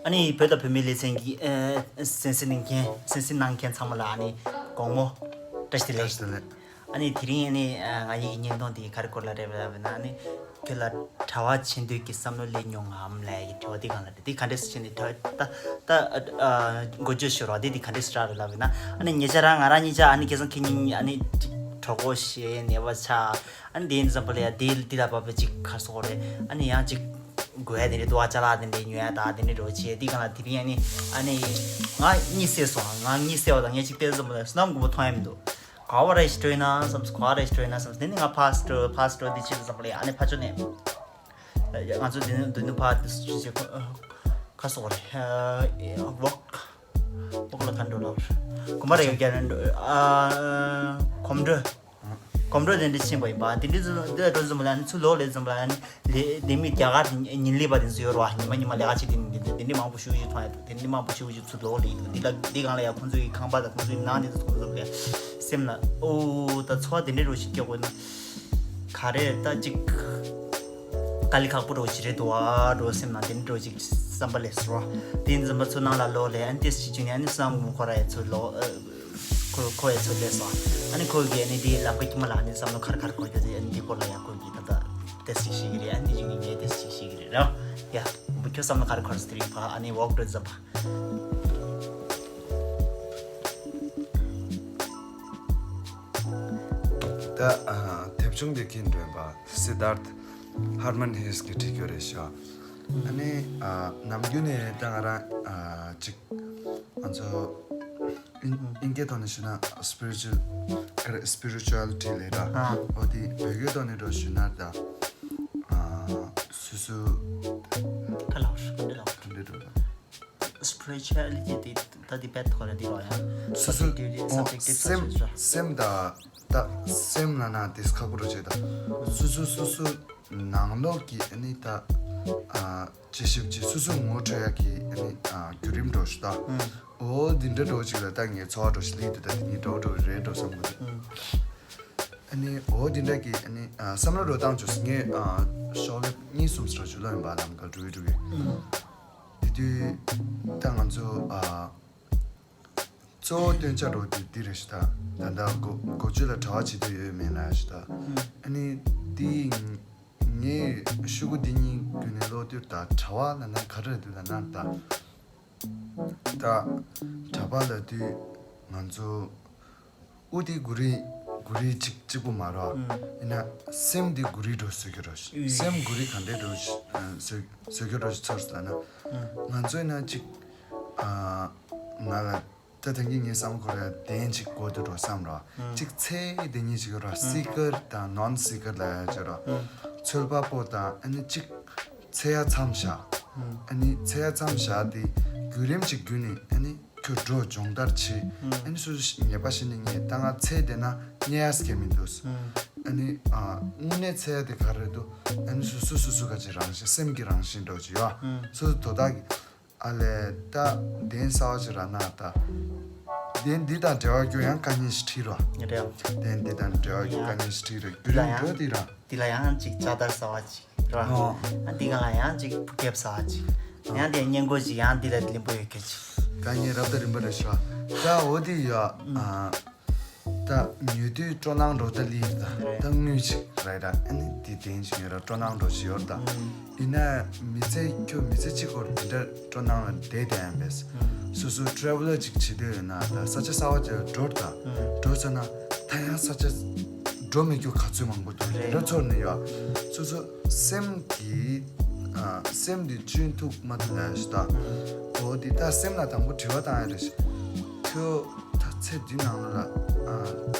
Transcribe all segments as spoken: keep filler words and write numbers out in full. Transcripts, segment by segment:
ཨ་ནི་བོད་དང་བོད་མིའི་ལེ་ཚན་གྱི་ཨ་གསན་གཟིགས་གནང་མཁན་གསན་གཟིགས་གནང་མཁན་ཚང་མ་ལ་ཨ་ནི་དགོང་མོ་བཀྲ་ཤིས་བདེ་ལེགས། བཀྲ་ཤིས་བདེ་ལེགས། ཨ་ནི་དེ་རིང་ཨ་ནི་ཨ་ང་ཡི་བརྙན་ཐུང་འདི་ག་རེ་སྐོར་ལ་རེད་ལབ་ན། ཨ་ནི་ཁྱོད་ལ་གྲྭ་པ་བྱེད་འདོད་ཀྱི་བསམ་བློ་སླེབས་མྱོང་ངམ་ལབ་ཡ་གི་དྲི་བ་འདི་གང་ལ་རེད། འདི་ག་འདྲས་སེ་བྱས་ནས་གྲྭ་ད་ད་ཨ་འགོ་བརྗོད་ཤོར་བ་འདི་འདི་ག་འདྲས་སེ་རག་རེད་ལབ་ན། ཨ་ནི་ཉེ་ཆར་རང་ང་རང་གཉིས་ཆ་ཨ་ནི་ཁ་སང་ཁེ་ཉིན་ཨ་ནི་གྲོད་ཁོག་བཤལ་ནད་པ་ཆགས། ཨ་ནི་དེ་ཡིན་ཙམ་པ་ལ་ཡ་དེ་འདི་ལ་བབས་པའི་ཅིག་ག་རེ་ཟེར་དགོས་རེད། ཨ་ནི་ཡང་ཅིག་དགོས་ཡ་དེ་འདྲས་འདུག་ཨ། ཅ་ལག་དེ་འདྲས་ཉོ་ཡ་ད་དེ་འདྲས་འགྲོ་བྱས། དེ་གང་ལ་དེ་རིང་ཨ་ནི་ཨ་ནི་ང་གཉིད་སད་སོང་། ང་གཉིད་སད་པ་དང་ངས་ཅིག་བལྟས་ཙམ་པ་ལ་བསོད་ནམས་མགོན་པོ་མཐོང་ཡ་མི་འདུག་ག་བ་རེ་ཞིག་འགྲོ་ཡིན་ན་བསམས། ག་བ་རེ་ཞིག་འགྲོ་ཡིན་ན་བསམས། དེ་ནི་ང་ཕར་འགྲོ་ཕར་འགྲོ་འདི་བྱེད་དུས་ཙམ་པ་ལ་ཡ་ཨ་ནི་ཕར་ཕྱོགས་ནས་ང་ཚོ་འདི་ནི་འདི་ནི་ཕར་འདི་ཚོ་བྱེད་ཁ་སོགས་རེད། ཝོག་ཝོག་ལ་ག་འགྲོ་ལ་གོམ་པ་རེ་ཡོད་ཀྱང་འགྲོ། ཨ་གོམ་བགྲོད། གོམ་བགྲོད་དེ་འདྲ་ཕྱིན་པ་ཡིན་པ། དེ་འདྲ་ཚོ་འདི་ལ་འགྲོ་ཙམ་པ་ལ་ཨ་ནི་ཚུར་ལོག་ལས་ཙམ་པ་ལ་ཨ་ནི་ལས་ལས་མི་རྒྱ་གར་ཉིན་ལས་པ་དེ་ཚོ་ཡོད་རེད་བ། ཉི་མ་ཉི་མ་ལས་ཀ་བྱེད་དེ་ནི་དེ་འདྲ་དེ་འདྲ་མང་པོ་ཞེ་པོ་ཅིག་མཐོང་ཡ་འདུག་དེ་འདྲ་མང་པོ་ཞེ་པོ་ཅིག་ཚུར་ལོག་ལས་ཡིན་འདུག་འདི་ལ་འདི་སྒང་ལ་ཡ་ཁོང་ཚོའི་ཁང་པ་དང་ཁོང་ཚོའི་ནང་དེ་ཚོ་ཁོང་ཚོ་ལ་སེམས་ལ་ཨོ་ད་ཚོར་བ་དེ་འདྲ་རོ་ཞིག་སྐྱེ་དགོས་ན། ག་རེ་ད་ཅིག་དཀའ་ལས་ཁག་པོ་རོ་ཞིག་རེད་འདུག་ཨ་འགྲོ་སེམས་ནང་དེ་འདྲ་རོ་ཅིག་བསམ་པ་ལས་སོ། དེ་ཡིན་ཙམ་པ་ཚུར་ནང་ལ་ལོག་ལས་ཨ་ནི་ཏེས་ཅིག་བྱུང་ནས་ཨ་ནི་བསོད་ནམས་མགོན་པོ་ཁོ་ར་ཡ་ཚུར་ལོག་ཨ། ཁོ་ཁོ་ཡ་ཚོ་སླེབས་སོང་། ཨ་ནི་ཁོ་གིས་ཨ་ནི་དེའི་ལམ་ཁ་དཀྱིལ་མ་ལ་ཨ་ནི་བསམ་བློ་ག་རེ་ག་རེ་འཁོར་རྒྱུ་དེ་ཨ་ནི་དེ་སྐོར་ལ་ཡང་ཁོ་གིས་ད་ལྟ་ཏེས་ཅིག་ཤེས་ཀྱི་རེད། ཨ་ནི་དེ་བཞིན་ངས་ཏེས་ཅིག་ཤེས་ཀྱི་རེད་ར། ཡ་ཁྱོད་བསམ་བློ་ག་རེ་འཁོར་སོང་། དེ་རིང་ཕ་ཨ་ནི་ཝོག་འགྲོ་ཙམ་པ། ད་ཨ་དེབ་ཆུང་དེ་མཁྱེན་འགྲོ་ཡིན་པ། སི་དཱརཐ་ཧར་མན་ཧེས་གིས་བྲིས་རྒྱུ་རེད་ཤག་ཨ་ནི་ཨ་ནམ་རྒྱུན་ནས་ད་ང་རང་ཨ་ཅིག་ང་ཚོ་དབྱིན་དབྱིན་སྐད་ཐོག་ནས་ཞུས་ན་སི་པི་རི་ཅུ་ཨལ་སི་པི་རི་ཅུ་ཨལ་ཊི་ལབ་ར། ཨ་འོ་དེ་བོད་སྐད་ཐོག་ནས་འགྲོ་ཞུས་ན་ད་ཨ་སོ་སོ་ག་ལབ་ག་འདྲ་ལབ་ག་འདྲ་འགྲོ་ད། སི་པི་རི་ཅུ་ཨལ་ཊི་དེ་ད་དེ་བེད་ཐོག་ལ་དེ་རོ་ཡང་སོ་སོ་སབ་ཇེག་ཊིབ་ཨོ་སབ་ཇེག་ཊིབ་སེམས་སོ་སོ་སེམས་ད་ད་སེམས་ལ་ན་དེ་ཁག་པོ་རོ་བྱེད་ད། སོ་སོ་སོ་སོ་ནང་ལོགས་ཀྱི་ཨ་ནི་ད་ཨ་དཔྱད་ཞིབ་ཀྱི་སོ་སོ་ངོ་འཕྲོད་ཡག་གི་ཨ་ནི་ཨ་བརྒྱུད་རིམ་འགྲོ་ཞུ་ད། ཨོ་འདི་འདྲ་འགྲོ་ཅིག་ལ་ད་ངའི་འཚོ་བ་འགྲོ་ཞིག་ལི་དུ་ད་དེ་ནི་འགྲོ་འགྲོ་རེད་འགྲོ་བསམ་གི་འདུག་ཨ་ནི་ཨོ་འདི་འདྲ་གི་ཨ་ནི་ཨ་བསམ་བློ་འགྲོ་སྟངས་བཅོས་ངས་ཨ་ཤོག་ལེབ་གཉིས་གསུམ་ཟེར་བ་ཅིག་ལོན་པ་ལམ་ཀ་འགྲོ་གི་འགྲོ་གི། དེ་དུས་ད་ང་ཚོ་ཨ་གཙོ་བོ་སྟོན་ཆ་འགྲོ་དེ་འདི་རེད་ཤི་ད། ད་ལྟ་འགོ་འགོ་བརྗོད་ལ་གྲྭ་པ་བྱེད་འདོད་ཡོད་མེད་ལ་ཤི་ད། ཨ་ནི་དེ་ངས་ཤོག་གུ་འདི་གཉིས་བརྒྱུད་ནས་ཀློག་དུས་ད་གྲྭ་པ་ལབ་ན་ག་རེ་རེད་འདུག་ལབ་ན་ད། ད་གྲྭ་པ་ལབ་དུས་ང་ཚོ་དབུ་དེ་གུ་རི་གུ་རི་གཅིག་གཅིག་པུ་མ་རེད། ཡིན་ན་སེམས་དེ་གུ་རི་འགྲོ་བཟོ་གི་རེད། སེམས་གུ་རི་ག་འདྲས་འགྲོ་བཟོ་བཟོ་གི་རེད་ཚོར་ལབ་ན། ང་ཚོ་ཡིན་ན་གཅིག་ཨ་ང་ལ་ད་ཐེངས་ཀྱི་ངའི་བསམ་ཁོ་ར་གདན་གཅིག་གོ་དུ་འགྲོ་བསམ་ར། གཅིག་ཚེ་གདན་གཉིས་ཅིག་ཡོད་ར། སི་ཀར་དང་ནོན་སི་ཀར་ལ་ཡ་ཅིག་ར། ཚོད་པ་པོ་དང་ཨ་ནི་གཅིག་ཚེ་ཡ་མཚམས་བཞག་ཨ་ནི་ཚེ་ཡ་མཚམས་བཞག་དེ་བརྒྱུད་རིམ་གཅིག་བརྒྱུད་ནས་ཨ་ནི་ཁྱོད་འགྲོ་སྦྱོང་བརྡར་བྱེད། ཨ་ནི་སོ་སོ་ཉེས་པ་ཤི་ནི་ཉེས་ད་ང་ཚེ་དེ་ན་ཉེ་ཡ་སྐྱེ་མི་འདུག་ཨ་ནི་ཨ་དངོས་གནས་ཚེ་ཡ་དེ་ག་རེ་འདུག་ཨ་ནི་སོ་སོ་སོ་སོ་ག་ཅིག་རང་བཞིན་སེམས་ཀྱི་རང་བཞིན་འགྲོ་ཅིག་ཡོད། སོ་སོ་དོ་བདག་གི་ཨ་ལས་ད་གདན་གསར་བ་ཅིག་རག་ན་ད། གདན་འདི་དང་འབྲེལ་བ་རྒྱུ་ཡང་དཀའ་ངལ་ཞིག་འཕྲད་རོ། རེད། གདན་འདི་དང་འབྲེལ་བ་རྒྱུ་དཀའ་ངལ་ཞིག་འཕྲད་རོ། བརྒྱུད་རིམ་འགྲོ་འདི་ར། འདི་ལ་ཡང་ཅིག་ལྕགས་དར་གསར་བ་ཅིག་རོ། ཨ་འདི་ག་ལ་ཡང་ཅིག་བུ་ཁེབས་གསར་བ་ཅིག་ཡང་དེ་སྔས་མགོ་ཅིག་ཡང་འདི་ལ་ལིམ་པོ་ཡོད་ཁྱེད་ཅིག་དཀའ་ངལ་རབ་དང་རིམ་པ་རེ་ཤོ། ད་འོ་དེ་ཡོད་ཨ། ད་ཉོ་དུས་སྤྲོ་སྣང་འགྲོ་ད་ལི་ད་ད་དངུལ་ཅིག་རེད་ད། ཨ་ནི་འདི་དན་ཅིག་ཡོད་ར་སྤྲོ་སྣང་འགྲོ་ཅིག་ཡོད་ད། ཡིན་ན་མི་ཚེ་ཁྱོད་མི་ཚེ་གཅིག་སྐོར་འདི་འདྲ་སྤྲོ་སྣང་ལ་བསྡད་བསྡད་ཡང་བས། སོ་སོ་ཊེ་རེ་ཝ་ལར་ཅིག་བྱེད་འདོད་ཡོད་ན་ད་ས་ཆ་གསར་བ་ཅིག་འགྲོ་ད། འགྲོ་ཚར་ན་ད་ཡང་ས་ཆ་འགྲོ་མེད་རྒྱུ་ག་ཚོད་མང་པོ་འདུག་འདི་འདྲ་ཚོར་ནས་ཡོད། སོ་སོ་སེམས་ཀྱི་ཨ་སེམས་འདི་གཅུན་ཐུབ་མ་ཐུབ་ལ་ཞིག་ད། འོ་འདི་ད་སེམས་ལ་དང་པོ་དྲི་བ་བཏང་ཡ་རེད་ཤག་ཁྱོད་ད་ཚེ་འདི་ནང་ལ་ཨ་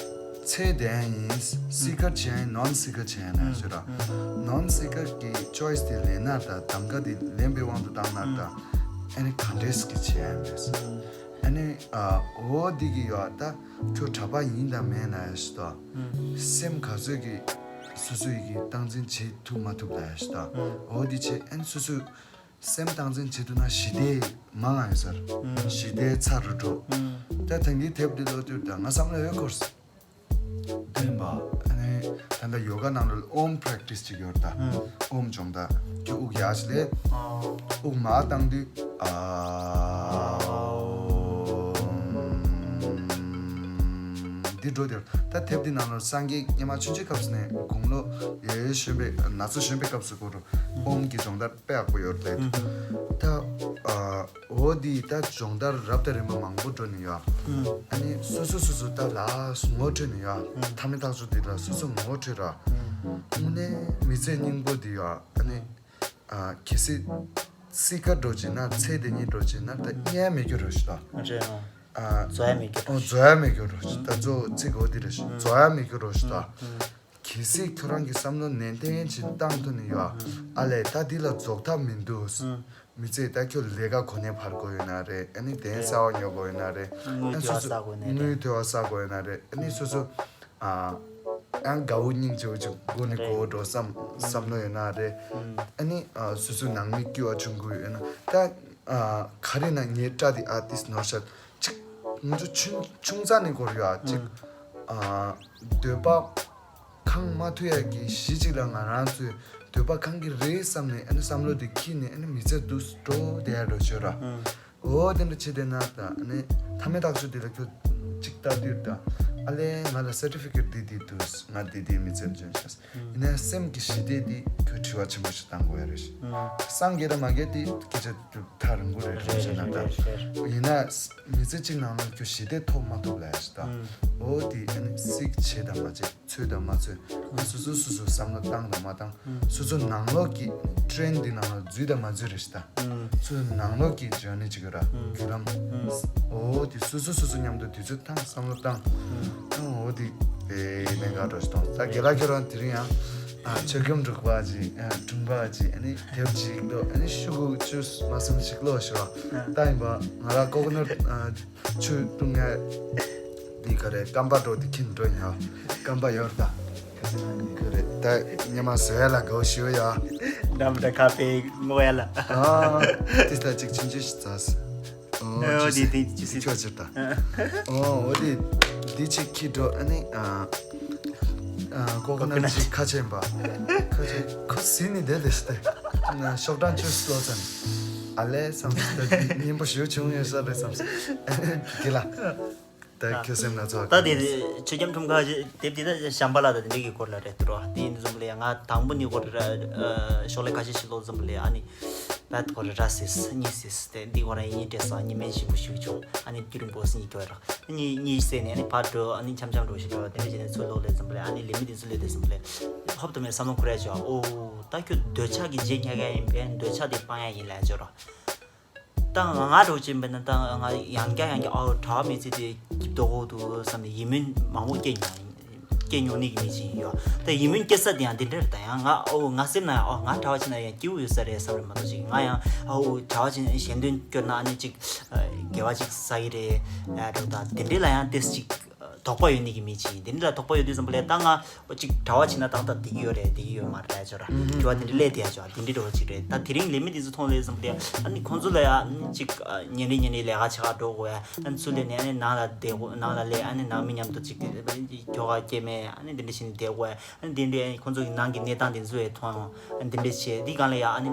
ཚེ་དེ་ཡིན་སི་ཀར་བྱེད་ཡིན་ནོན་སི་ཀར་བྱེད་ཡིན་ན་ཞུ་ར། ནོན་སི་ཀར་གྱི་ཅོའི་སི་དེ་ལེན་ན་ད་གདམ་ག་དེ་ལེན་པའི་དབང་དུ་བཏང་ན་ད་ཨ་ནི་ག་འདྲས་གི་བྱེད་ཡིན་རེད། ཨ་ནི་ཨ་འོ་འདི་གི་ཡོད་ད་ཁྱོད་གྲྭ་པ་ཡིན་དང་མེད་ན་ཞུ་ད། སེམས་ག་ཚོད་ཀྱི་སོ་སོ་ཡི་གི་སྟངས་འཛིན་བྱེད་ཐུབ་མ་ཐུབ་ལ་ཞུ་ད། འོ་འདི་བྱེད་ཨ་ནི་སོ་སོ། སེམས་སྟངས་འཛིན་བྱེད་ཐུབ་ན་ཞི་བདེ་མང་ང་ཡོད་ཟེར། ཞི་བདེ་ཚ་རུ་འགྲོ། ད་ཐེངས་འདིའི་དེབ་འདི་ཀློག་དུས་ད་ང་བསམ་བློ་ཡོད་སྐོར་སོང་། དེ་ཡིན་པ་ཨ་ནི་ད་ལྟ་ཡོ་ག་ནང་ལ་ཨོམ་པྲེག་ཊི་སི་ཅིག་ཡོད་ད། ཨོམ་སྦྱོང་ད་ཁྱོད་དབུགས་ཡག་ཅིག་ལས། དབུགས་མར་བཏང་དུས་ ཨ། འདི་འགྲོ་དེར་ད་དེབ་འདི་ནང་ལ་སངས་རྒྱས་སྔ་མ་ཆུང་ཆུང་སྐབས་སུ་ནས་དགུང་ལོ་ཡོལ་ཡོལ་གཞོན་པའི་ན་ཚོད་གཞོན་པའི་སྐབས་སུ་གོ་རུ་ཨོམ་གྱི་སྦྱོང་བརྡར་དཔེ་ཡག་པོ་ཡོད་རེད། ད་ཨ། འོ་འདི་ད་སྦྱོང་བརྡར་རབ་དང་རིམ་པ་མང་པོ་འགྲོ་ནས་ཡོད། ཨ་ནི་སོ་སོ་སོ་སོ་ད་ལ་ངོ་འཕྲོད་ནས་ཡོད། མཐའ་མའི་ཐག་གཅོད་འདི་ལ་སོ་སོ་ངོ་འཕྲོད་ར། དངོས་གནས་མི་ཚེ་སྙིང་པོ་འདི་ཡོད། ཨ་ནི། ཨ། གལ་སྲིད་སྲིད་ཀ་འགྲོ་བྱེད་ན་ཚེ་འདི་ཉིད་འགྲོ་བྱེད་ན་ད་རྙེད་མི་རྒྱུ་རོ་ཞིག་ད། རེད་ཨང་། ཨ། རྫོགས་ཡ་མི་རྒྱུ་ཨོ་རོ་ཞིག་རྫོགས་ཡ་མི་རྒྱུ་རོ་ཞིག་ད་གཙོ་བོ་ཚིག་འོ་འདི་རེ་ཞིག་རྫོགས་ཡ་མི་རྒྱུ་རོ་ཞིག་ད། གལ་སྲིད་ཁྱོད་རང་གི་བསམ་བློ་ནན་ཏན་ཅིག་བཏང་ཐུབ་ནས་ཡོད། ཨ་ལས་ད་འདི་ལ་རྫོགས་ཐབས་མི་འདུག་མི་ཚེ་ད་ཁྱོད་ལས་ཀ་གོ་གནས་འཕར་དགོས་ཡོད་ན་རེད། ཨ་ནི་གདན་ས་བ་ཉོ་དགོས་ཡོད་ན་རེད། དངུལ་ཨ་སོ་སོ་དེ་བ་བསགས་དགོས་ན་རེད། དངུལ་དེ་བ་བསགས་དགོས་ཡོད་ན་རེད། ཨ་ནི་སོ་སོ། ཨ། ཡང་དགའ་བོ་སྙིང་རྗེ་བོ་ཅིག་སྒོ་ནས་རེད། གོ་འགྲོ་བསམ་བསམ་བློ་ཡོད་ན་རེད། ཨ་ནི་ཨ་སོ་སོའི་ནང་མི་སྐྱིད་པ་བྱུང་དགོས་ཡོད་ན་ད་ཨ་ག་རེ་ན་ངའི་སྐྲ་དེ་ཨ་ཏིས་ནོར་ཤ་ཅིག་ང་ཚོ་ཆུང་ཆུང་ཙག་ནས་གོ་ར་ཡོད་ཨ་ཅིག་ཨ་འདོད་པ་ཁེངས་མ་ཐུབ་ཡ་གི་གཞི་ཅིག་ལ་ང་རང་ཚོའི་འདོད་པ་ཁེངས་ཀྱི་རེད་བསམ་ནས་ཨ་ནི་བསམ་བློ་དེ་འཁྱེར་ནས་ཨ་ནི་མི་ཚེ་འདུག་འགྲོ་བསྡད་ཡ་འགྲོ་ཆོད་ར། འོ་དེ་འདྲ་བྱེད་བསྡད་ན་ད་ཨ་ནི་མཐའ་མའི་ཐག་གཅོད་དེ་ལ་ཁྱོད་ཅིག་ལྟ་དུས་ད་ཨ་ལས་ང་ལ་certificate་འདི་འདི་འདུག་ང་འདི་འདི་མི་ཚེར་འཇོན་ཤག་ཡིན་ནའི་སེམས་ཀྱི་ཞི་བདེ་འདི་ཁྱོད་དྲི་བ་ཆེན་པོ་ཞིག་བཏང་དགོས་ཡ་རེད། སངས་རྒྱས་ར་མ་རྒྱས་དེ་སྐད་ཆ་ཐག་རིང་པོ་རེད་རེད་བྱས་ན་ད། ཡིན་ན་མི་ཚེ་གཅིག་ནང་ལ་ཁྱོད་ཞི་བདེ་ཐོབ་མ་ཐོབ་ལ་ཡ་ཞིག་ད། འོ་དེ་ཨ་ནི་སིག་བྱེད་དང་མ་བྱེད། ཚོད་དང་མ་ཚོད། སོ་སོ་སོ་སོ་བསམ་བློ་བཏང་དང་མ་བཏང་། སོ་སོ་ནང་ལོགས་ཀྱི་ཊེན་འདི་ནང་ལ་འཛུལ་དང་མ་འཛུལ་རེད་ཤི་ད། སོ་སོ་ནང་ལོགས་ཀྱི་ཇར་ནི་ཅིག་ཡོད་ར། བརྒྱུད་ལམ། འོ་དེ་སོ་སོ་སོ་སོ་མཉམ་དུ་དུས་ཚོད་བཏང་བསམ་བློ་བཏང་། འོ་དེ་དཔེ་གནད་འགག་འདྲ་ཞིག་མཐོང་། ད་དགེ་ལགས་ཁྱོད་རང་དེ་རིང་ཡང་ཆོས་སྐྱོང་འབྲུག་པ་ཅིག་འབྲུག་པ་ཅིག་ཨ་ནི་དེབ་ཅིག་ལོ་ཨ་ནི་ཤུ་གུ་བཅུ་མ་སུམ་ཅིག་ལོ་ཤོ་ད་ཡིན་པ་ང་ར་ཀོ་ཀོ་ནཊ། ཆུ་བཏུང་ཡ། འདི་ག་རེ་སྐམ་པ་འགྲོ་འདི་ཁྱིམ་འགྲོ་ཡ། སྐམ་པ་ཡོད་ད། ག་རེ་ད་ཉི་མ་བཟོ་ཡ་ལ་དགའ་བོ་ཞུ་ཡ། འགྲམ་ད་ཁ་ཕེ་མོ་ཡ་ལ། ཨ། ཏི་ས་ཅིག་ཆུང་ཆུང་ཞིག་ཙ། ཨོ་འོ་འདི་འདི་ཅི་སི་ཁྱོད་ཅིར་ད། ཨོ་འོ་འདི་འདི་ཅིག་ཁྱི་འགྲོ་ཨ་ནི་ཨ། ཀོ་ཀོ་ནཊ་ཅིག་ཁ་ཆེན་པ། ཁ་ཆེན་ཁོ་སི་ནི་དེ་ལས་ཤི་ཏེ། ཤོག་གྲངས་བཅུ་སློ་ཙམ། ཨ་ལས་བསམ་སྟེ་སྙན་པོ་ཞུ་བྱུང་ཡོད་ས་རེད་བསམ་སྟེ། དེ་ལ། ད་ཁྱོད་སེམས་ན་ཚོགས། ད་དེ་ཆོས་རྒྱམ་ཁྲོམ་ཁ་དེབ་དེ་ད་བྱམས་པ་ལ་ད་དེ་འདྲའི་གི་སྐོར་ལ་རེད་འདུག་རོ། དེ་ཡིན་ཙམ་ལས་ང་དང་པོ་ནི་སྐོར་ར་ཤོག་ལས་ཁ་ཤས་ཤིག་སློ་ཙམ་ལས་ཨ་ནི། བད་སྐོར་ར་སིས་གཉིས་སིས་དེ་འདི་སྐོར་ར་ཡིན་སྤྲད་སོང་གཉིས་མེད་ཞིབ་པོ་ཞིག་བྱུང་ཨ་ནི་རྒྱུ་རིང་པོ་སིན་གྱོ་ར་གཉིས་གཉིས་སེ་ནས་ཨ་ནི་ཕར་འགྲོ་ཨ་ནི་འཆམ་འཆམ་འགྲོ་ཞིག་འགྲོ་དེ་འདྲ་བྱས་ནས་ཚུར་ལོག་ལས་ཙམ་ལས་ཨ་ནི་ལས་མི་དེ་ཚུར་ལོས་དེ་ཙམ་ལས་ཧོབ་ཏུ་མེད་བསམ་བློ་འཁོར་ཡ་བྱོས་ཨ། ཨོ་ད་ཁྱོད་འདོད་ཆགས་ཀྱི་རྗེས་བསྙེག་ཡ་ཡིན་པས་འདོད་ཆགས་དེ་སྤང་ཡ་ཡིན་ལས་བྱོས་ར། ད་ང་ང་འགྲོ་ཅིག་ཡིན་པས་ན་ད་ང་ཡང་བསྐྱར་ཡང་བསྐྱར་ཨོ་གྲྭ་བ་མི་ཚེ་དེ་སྐྱིད་དོ་གོ་འདུག་བསམ་ནས་ཡིད་སྨོན་མང་པོ་སྐྱེ་མྱོང་། སྐྱེ་མྱོང་ནི་གི་མི་ཅིག་ཡིན་ཡོད། ད་ཡིད་སྨོན་སྐྱེ་ས་དེ་ཡང་འདི་འདྲ་རེད། ད་ཡང་ང་ཨོ་ང་སེམས་ན་ཡང་ཨོ་ང་གྲྭ་བ་ཅིག་ན་ཡང་སྐྱིད་པོ་ཡོད་ས་རེད་བསམ་རེད་མ་གཏོགས་ཅིག་ང་ཡང་ཨོ་གྲྭ་བ་ཅིག་གཞན་དོན་སྐྱོར་ན་ཨ་ནི་ཅིག་དགེ་བ་ཅིག་བསགས་ཀྱི་རེད་ཡ་འགྲོ། ད་དེ་འདྲའི་ལ་ཡང་ཏེས་ཅིག་དོགས་པ་ཡོད་ནི་གི་མི་ཅིག་ཡིན། དེ་འདྲ་ལ་དོགས་པ་ཡོད་དུས་ཙམ་པ་ལས་ད་ང་ཨོ་ཅིག་གྲྭ་བ་ཅིག་ན་ཏག་ཏག་བསྡད་ཀྱི་ཡོད་རེད་བསྡད་ཀྱི་ཡོད་མ་རེད་ཅོ་ར་དྲི་བ་དེ་འདྲ་སླེབས་བསྡད་ཡ་ཅོ་དེ་འདྲའི་འགྲོ་བ་ཅིག་རེད། ད་དེ་རིང་ལས་མི་དེ་ཚོ་མཐོང་ལས་ཙམ་པ་ལས་ཨ་ནི་ཁོང་ཚོ་ལ་ཡ་ཨ་ནི་ཅིག་ཉིན་རེ་ཉིན་རེ་ལས་ཀ་བྱེད་ག་འགྲོ་དགོས་ཡ། ཨ་ནི་ཚུར་སླེབས་ནས་ཨ་ནི་ནང་ལ་བསྡད་དགོས། ནང་ལ་སླེབས་ཨ་ནི་ནང་མི་མཉམ་དུ་ཅིག་ཁྱོ་ག་སྐྱེས་མེད་ཨ་ནི་འདི་འདྲ་བྱས་ནས་བསྡད་དགོས་ཡ། ཨ་ནི་འདི་འདྲའི་ཁོང་ཚོ་གི་ནང་གི་གནས་སྟངས་དེ་ཚོ་ཡང་མཐོང་ཡོང་། ཨ་ནི་འདི་འདྲ་བྱས་འདི་སྒང་ལ་ཡ་ཨ་ནི་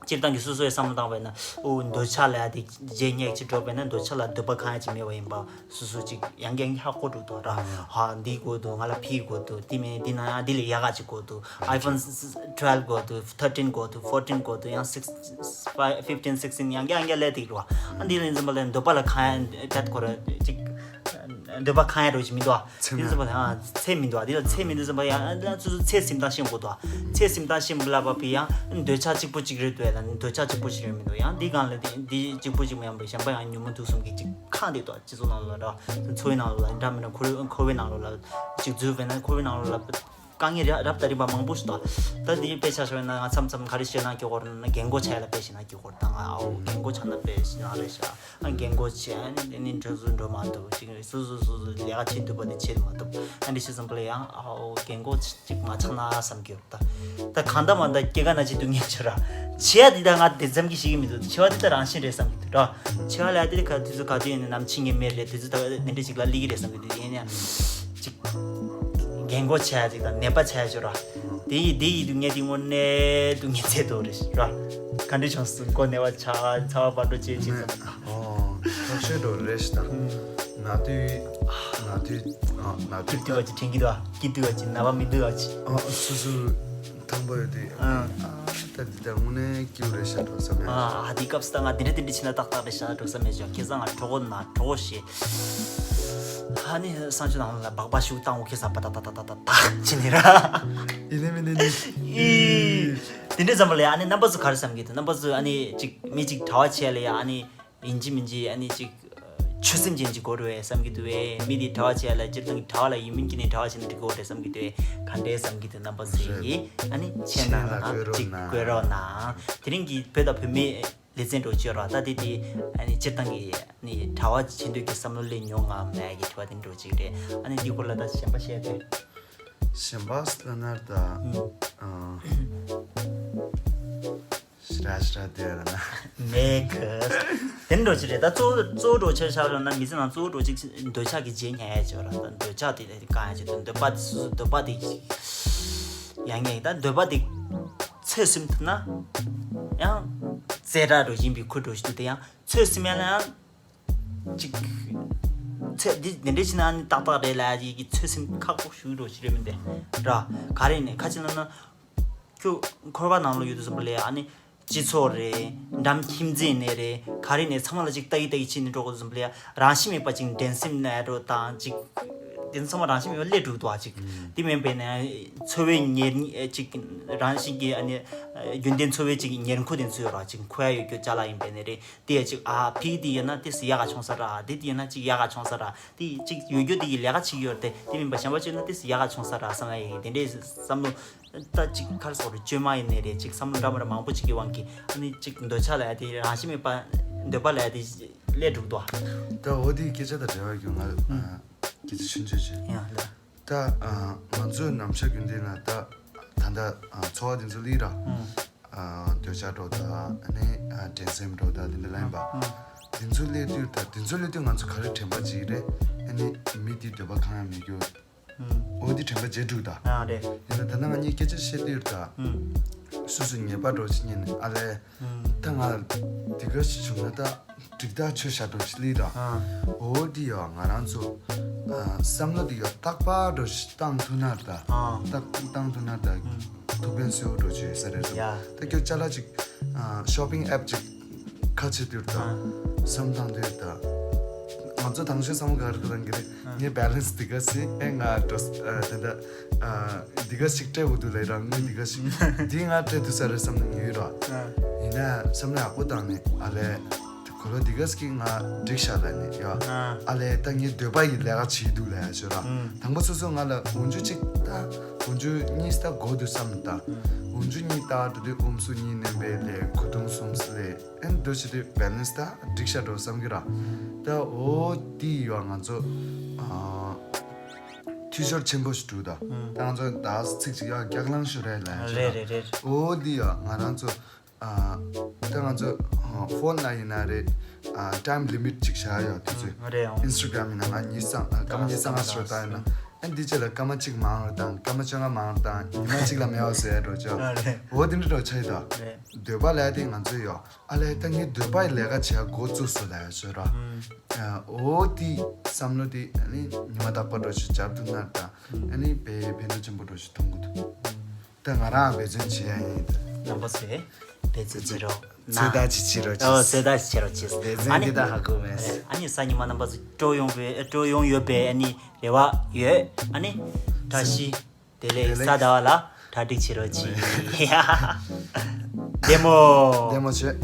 སྤྱིར་བཏང་གི་སོ་སོའི་བསམ་བློ་བཏང་བས་ན་ཨོ་འདོད་ཆགས་ལ་ཡ་དེ་རྗེས་སྙེག་ཅིག་འགྲོ་བས་ན་འདོད་ཆགས་ལ་འདོད་པ་ཁེངས་ཡ་ཅིག་མེད་པ་ཡིན་པ་སོ་སོ་ཅིག་ཡང་ཡང་ཧ་གོ་འགྲོ་འདུག་ར། ཧ་འདི་དགོས་འདུག་ང་ལ་ཕི་དགོས་འདུག་དེ་མིན་འདི་ན་ཡང་འདི་ལས་ཡག་ག་ཅིག་དགོས་འདུག iPhone twelve དགོས་འདུག thirteen དགོས་འདུག fourteen དགོས་འདུག་ཡང་six five fifteen sixteen ཡང་ཡང་ལས་དེ་རུ་ཨ་འདི་ལས་འཛིན་པ་ལས་འདོད་པ་ལ་ཁ་ཡ་དད་ཁོ་ར་ཅིག་འདོད་པ་ཁ་ཡ་རུ་ཅིག་མི་འདུག་ཚེ་འདི་འཛིན་པ་ལ་ཚེ་མི་འདུག་འདི་ལ་ཚེ་མི་འདུག་འཛིན་པ་ཡང་སོ་སོ་ཚེ་སིམ་དང་ཤེས་དགོས་འདུག་ཚེ་སིམ་དང་ཤེས་ལ་བབ་པའི་ཡང་འདོད་ཆགས་གཅིག་པོ་གཅིག་རེད་འདུག་ལ་འདོད་ཆགས་གཅིག་པོ་གཅིག་རེད་མི་འདུག་ཡང་འདི་གང་ལ་འདི་གཅིག་པོ་གཅིག་མ་ཡང་པའི་གཞན་པ་ཡང་ཉོན་མོངས་དུག་གསུམ་གྱི་གཅིག་ཁང་དེ་དོ་སྤྱི་ཚོགས་ནང་ལོགས་ལ་འཚོ་བའི་ནང་ལོགས་ལ་འདྲ་མིན་ན་འཁོར་འཁོར་བའི་ནང་ལོགས་ལ་གཅིག་འཛུལ་བས་ན་འཁོར་བའི་ནང་ལོགས་ལ་དཀའ་ངལ་རབ་དང་རིམ་པ་མང་པོ་ཞིག་འདུག་ད་འདི་དཔེ་ཆ་བཞག་ན་ང་མཚམས་མཚམས་ག་རེ་བཤད་ན་སྐྱོ་གོ་ར་ན་རྒན་གོག་ཆགས་ལ་དཔེ་བཤད་ན་སྐྱོ་གོ་ར་ད་ང་ཨའོ་རྒན་གོག་ཆགས་ན་དཔེ་བཤད་ན་རེ་ཤག་ཨ་རྒན་གོག་ཆགས་ཨ་ནི་འགྲོ་ཚུལ་འགྲོ་མ་ཐུབ་ཅིག་སོ་སོ་སོ་སོ་ལས་ཀ་བྱེད་འདུག་པ་དེ་བྱེད་མ་ཐུབ་ཨ་འདི་ཤི་ཙམ་པ་ལ་ཡང་ཨའོ་རྒན་གོག་ཅིག་མ་ཆགས་ན་བསམ་གྱི་ད་ད་གང་ལྟར་མ་ད་སྐྱེ་རྒ་ན་འཆི་སྡུག་བསྔལ་ཆེ་ར། འཆི་བ་འདི་ད་ང་དེ་ཙམ་གྱིས་ཤེས་ཀྱི་མི་འདུག་འཆི་བ་འདི་ད་རང་བཞིན་རེད་བསམ་གྱི་འདུག་ར། འཆི་བ་ལ་དེ་ག་དུས་ཚོད་ག་དུས་ཡིན་ན་ནམ་འཆི་ངེས་མེད་རེད། དུས་ཚོད་ད་འདི་འདྲ་ཞིག་ལ་སླེབས་ཀྱི་རེད་བསམ་གྱི་འདུག་ཡིན་ཡང་ཅིག་རྒན་གོག་ཆགས་ཅིག་དང་ནད་པ་ཆགས་ཅིག་ར། དེ་ཡི་དེ་ཡི་སྡུག་བསྔལ་དེ་དངོས་གནས་སྡུག་བསྔལ་ཚད་མཐོ་རེད་ར། ག་ ག་འདྲ་བྱུང་སོང་། མགོ་ནས་བ་ཆ་ཚ་བ་བར་དུ་བྱེད་ཅིག་ཙམ། ཨོ། ཐག་ཆོད་འགྲོ་རེད་ཤི་ད། ན་དུས་ན་དུས་ཨ་ན་དུས། སྐྱིད་དུས་བ་ཅིག་དྲན་གྱི་འདུག་ཨ། སྐྱིད་དུས་བ་ཅིག་ན་བ་མི་འདུག་བ་ཅིག། ཨ་སུ་སུ་དང་པོ་ཡོད་དུས། ཨ་ད་འདི་ད་དངོས་གནས་སྐྱིད་རེད་ཤ་འགྲོ་བསམ་ཡ། ཨ་ཨ་དེའི་སྐབས་སུ་ད་ང་འདི་འདྲ་དེ་འདྲ་བྱས་ན་ཏག་ཏག་རེད་ཤ་འགྲོ་བསམ་ཡ་ཅིག། ཁ་སང་ང་གྲོགས་པོ་ན་གྲོགས་པོ་ཞེས། ཨ་ནི་སང་ཆུ་ནང་ལ་སྦག་སྦག་ཤུགས་བཏང་འོ་ཁ་སང་པ་ཏག་ཏག་ཏག་ཏག་ཏག་ཏག་བྱས་ནས་ར། ཡིན་ནི་མིན་ནི་ནི། ཨི། དེ་འདྲའི་ཙམ་པ་ལས་ཨ་ནི་རྣམ་པ་ཚོ་ག་རེ་བསམ་གྱི་འདུག། རྣམ་པ་ཚོ་ཨ་ནི་ཅིག་མི་ཅིག་གྲྭ་བ་བྱས་ལ་ཡ་ཨ་ནི་ཡིན་གཅིག་མིན་གཅིག་ཨ་ནི་ཅིག་ཆོད་སེམས་ཅན་ཅིག་དགོས་རེད་བསམ་གྱི་འདུག་བས། མི་དེ་གྲྭ་བ་བྱས་ལ་སྤྱིར་བཏང་གི་གྲྭ་བ་ལ་ཡིན་མིན་གྱི་ནི་གྲྭ་བ་བྱས་ན་འགྲིག་གི་རེད་བསམ་གྱི་འདུག་བས། ག་འདྲས་བསམ་གྱི་འདུག། རྣམ་པ་ཚོ་ཡིས་ཨ་ནི་མཆན་ནང་ལ་ཅིག་བཀོད་རོགས་གནང་། དེ་རིང་གི་བོད་དང་བོད་མི་ལེ་ཚན་འགྲོ་བཅོས་ར་ད་དེ་དེ་ཨ་ནི་སྤྱིར་བཏང་གི་ཨ་ནི་གྲྭ་བ་བྱེད་འདོད་ཀྱི་བསམ་བློ་སླེབས་མྱོང་ངམ་མེད་ཀྱི་དྲི་བ་དེ་འགྲོ་གཅིག་རེད། ཨ་ནི་འདི་སྐོར་ལ་ད་གཞན་པ་བཤད་དེ། གཞན་པ་ལ་ན་ད་ཨ་ཞི་ར་ཞི་ར་དེ་ཡ་ན་མེད་གི། དེ་འགྲོ་གཅིག་རེད། ད་གཙོ་བོ་གཙོ་བོ་འགྲོ་ཆེ་ཆགས་ར་ན་མི་ཚེ་ནང་གཙོ་བོ་འགྲོ་གཅིག་འདོད་ཆགས་ཀྱི་རྗེས་ཉལ་ཡ་ཅིག་ར། ད་འདོད་ཆགས་དེ་གང་ཡ་ཅིག་འདོད་པ་དེ་སོ་སོ་འདོད་པ་དེ་ཡང་ངེས་ད་འདོད་པ་དེ། ཚོད་ཟིན་ཐུབ་ན་ཡང་རྩེ་གྲ་འགྲོ་ཡིན་པའི་ཁུལ་འགྲོ་ཞིག་འདུག། དེ་ཡང་ཚོད་ཟིན་མེད་ན་ཡང་ཅིག་ཚོད་འདི་འདི་འདྲས་བྱས་ན་ཨ་ནི་ཏག་ཏག་རེད་ལ་ཡ་གི་ཚོད་ཟིན་ཁག་པོ་ཞུ་འགྲོ་ཞིག་རེད་མི་འདུག་ར། ག་རེ་ནས་ཁ་ཅིག་ལབ་ན་ཁྱོད་འཁོར་བ་ནང་ལ་ཡོད་དུས་ཙམ་པ་ལས་ཨ་ནི་སྤྱི་ཚོགས་རེད། འགྲམ་ཁྱིམ་མཚེས་ནས་རེད། ག་རེ་ནས་ཚང་མ་ལ་ཅིག་ལྟ་གི་ལྟ་གི་བྱས་ནས་འགྲོ་དགོས་དུས་ཙམ་པ་ལས་རང་ཤེས་མེད་པ་ཅིག་འགྲན་སེམས་ནས་འགྲོ་དང་ཅིག། དེ་ཚང་མ་རང་བཞིན་མེད་པར་སླེབས་འགྲོ་འདུག་ཅིག། ཨུམ། དེ་མིན་པས་ནས་འཚོ་བའི་ཉེར་ཅིག་རང་བཞིན་གྱི་ཨ་ནི་རྒྱུན་ལྡན་འཚོ་བའི་ཅིག་ཉེར་མཁོ་དེ་ཚོ་ཡོད་ར་ཅིག་མཁོ་ཡ་ཡོད་རྒྱུ་ཅ་ལག་ཡིན་པས་ནས་རེད། དེ་ཡ་ཅིག་ཨ་ཕིག་དེ་ཡིན་ན་དེ་སི་ཡག་ག་ཆུང་ས་ར་དེ་དེ་ཡིན་ན་ཅིག་ཡག་ག་ཆུང་ས་ར་དེ་ཅིག་ཡོད་རྒྱུ་དེ་ཡི་ལས་ཀ་ཅིག་ཡོད་དེ་དེ་མིན་པ་གཞན་པ་ཅིག་ན་དེ་སི་ཡག་ག་ཆུང་ས་ར་བསམ་ཡ་ཡིན་དེ་འདྲའི་བསམ་བློ་ད་ཅིག་ཁར་སོགས་རུ་བཅོས་མ་ཡིན་ནས་རེད་ཅིག་བསམ་བློ་འདྲ་མི་འདྲ་མང་པོ་ཅིག་གི་དབང་གིས་ཨ་ནི་ཅིག་འདོད་ཆགས་ལ་ཡ་དེ་རང་བཞིན་མེད་པ་འདོད་པ་ལ་ཡ་དེ། སླེབས་འགྲོ་འདུག་ཨ། ད་འོ་དེའི་སྐད་ཆ་དང་འབྲེལ་བ་ཡོད་ང་ཨ་སྐད་ཆ་ཆུང་ཆུང་ཅིག་ཡང་ལ། ད་ཨ་ང་ཚོའི་ནམ་ཞག་རྒྱུན་ལྡན་ལ་ད་ད་ལྟ་ཨ་འཚོ་བ་དེ་ཚོ་སླེབས་ར། ཨ་འདོད་ཆགས་འགྲོ་ད་ཨ་ནི་ཨ་འགྲན་སེམས་འགྲོ་ད་དེ་འདྲ་ལ་ཡིན་པ། དེ་ཚོ་སླེབས་དུས་ད་དེ་ཚོ་སླེབས་དུས་ང་ཚོ་ག་རེ་དྲན་པ་ཅིག་རེད། ཨ་ནི་མི་དེའི་འདོད་པ་གང་ཡང་མེད་རྒྱུ། ཨུམ། འོ་དེ་དྲན་པ་བརྗེད་འགྲོ་ད། ཨ་རེད། ཡིན་ན་ད་ལྟ་ང་གཉིས་སྐད་ཆ་བཤད་དུས་ད། ཨུམ། སུ་སུ་ཉེས་པ་འགྲོ་ཞིག་ཉན་ནས་ཨ་ལས། ཨུམ། ད་ང་དེ་ག་ཞིག་བྱུང་ན་ད་འགྲིག་ད་ཆོས་བྱ་འགྲོ་ཞིག་ལི་ད། ཨ། འོ་དེ་ཡོ་ང་རང་ཚོ་ཨ་བསམ་བློ་དེ་ཡོ་རྟག་པར་འགྲོ་ཞིག་བཏང་ཐུབ་ན་ད། ཨ། རྟག་བཏང་ཐུབ་ན་ད། ཨུམ། ཐུགས་ཕན་གསོས་འགྲོ་ཞིག་ཡོད་ས་རེད་ད། ཡ། ད་ཁྱོད་ཅ་ལག་ཅིག་ཨ་ཤོ་པིང་ཨེབ་ཅིག་ཁ་ཕྱེ་དུས་ད། ཨ། བསམ་བཏང་དུས་ད། ང་ཚོ་དང་ཤོས་བསམ་བློ་ག་རེ་འདུག་ལབ་ཀྱི་རེད། ཨ། ངའི་བེ་ལན་སི་འདི་ག་ཞིག་ཨེ་ང་འགྲོ་ཨ་ད་ད་ཨ་འདི་ག་ཞིག་སྤྲད་འོ་འདུག་ལབ་རང་ངོས་འདི་ག་ཞིག་འདི་ང་སྤྲད་ཐུབ་ས་རེད་བསམ་ནས་ཉོས་ར། ཨ། ཡིན་ན་བསམ་བློ་ཡག་པོ་བཏང་ནས་ཨ་ལས་གོ་ལོ་འདི་ག་ཞིག་ང་འགྲིག་ཤག་ལབ་ནས་ཡ། ཨ། ཨ་ལས་ད་ངའི་འདོད་པ་ཡི་ལས་ཀ་བྱེད་འདུག་ལབ་ཡ་ཞོ་ར། ཨུམ། དང་པོ་སོ་སོ་ང་ལ་འོན་ཆུ་ཅིག་ད་འོན་ཆུ་གཉིས་ད་གོ་འདུག་བསམ་ད། འོན་ཆུ་གཉིས་ད་འགྲོ་དུས་ཨུམ་སུ་གཉིས་མནན་པའི་ལས་གོ་དུང་སུམ་སི་ལས། ཨན་འདུ་ཤེས་དེ་བེ་ལན་སི་ད་འགྲིག་ཤ་འགྲོ་བསམ་གི་ར། ད་འོ་དེ་ཡོ་ང་ཚོ་ཨ་འཐུས་ཤོར་ཆེན་པོ་ཞིག་འགྲོ་ད། ཨུམ། ད་ང་ཚོ་ད་ཚིག་ཅིག་ཡ་སྐྱག་ལང་ཞུ་རེད་ལ་ཞུ་རེད་ར། རེད་རེད། འོ་དེ་ཡོ་ང་རང་ཚོ་ཨ་ད་ང་ཚོ་ཨ་ཕོན་ལ་ཡིན་ན་རེད། ཨ་ཊའིམ་ལི་མིཊ་ཅིག་བཞག་ཡོ་དེ་ཚོ། ཨུམ། རེད་ཨང་། ཨིན་སི་ཊ་གྷ་རམ་ཡིན་ན་ང་ཉི་ཤུ་རྩ་ཨ་སྐར་མ་ཉི་ཤུ་རྩ་ལྔ་ཞིག་རོ་ད་ཡིན་ན། ཨན་འདི་ཅེ་ལ་སྐར་མ་གཅིག་མང་རོ་དང་སྐར་མ་བཅོ་ལྔ་མང་རོ་དང་ཉི་མ་གཅིག་ལ་མེད་བ་ཟེར་ཡ་འགྲོ་ཆོག། ཨ་རེད། འོ་དེ་འདྲ་འགྲོ་ཆ་ཡི་ད། རེད། འདོད་པ་ལས་དེ་ང་ཚོ་ཡོ། ཨ་ལས་ད་ངའི་འདོད་པ་ཡི་ལས་ཀ་བྱེད་འགོ་བཙུགས་སོ་ལ་ཡ་ཞོ་ར། ཨུམ། ཨ་འོ་དེ་བསམ་བློ་དེ་ཨ་ནི་ཉི་མ་རྟག་པར་འགྲོ་ཞིག་བརྒྱབ་ཐུབ་ན་ད། ཨུམ། ཨ་ནི་དཔེ་ཕན་ཐོགས་ཆེན་པོ་འགྲོ་ཞིག་མཐོང་གི་འདུག། ཨུམ། ད་ང་རང་འབད་བརྩོན་བྱེད་ཡ་ཡིན་ད། རྣམ་པ་ཚོས་འབད་བརྩོན་བྱེད་རོགས་གནང་། ཚོད་ལྟ་ཅིག་བྱེད་རོགས་ཨོ་གྱིས། ཚོད་ལྟ་ཅིག་བྱེད་རོགས་གྱིས། འབད་བརྩོན་ཨ་ནི་འདི་ད་ཧ་གོ་མེད། ཨ་ནི་གཟའ་ཉི་མ་རྣམ་པ་ཚོ་སྤྲོ་ཡོང་བའི་སྤྲོ་ཡོང་ཡོད་པའི་ཨ་ནི་རེ་བ་ཡོད། ཨ་ནི་བཀྲ་ཤིས་བདེ་ལེགས། བདེ་ལེགས། གཟའ་ཟླ་བ་ལ་གྲ་སྒྲིག་བྱེད་རོགས་གྱིས། བདེ་མོ། བདེ་མོ་བྱོས།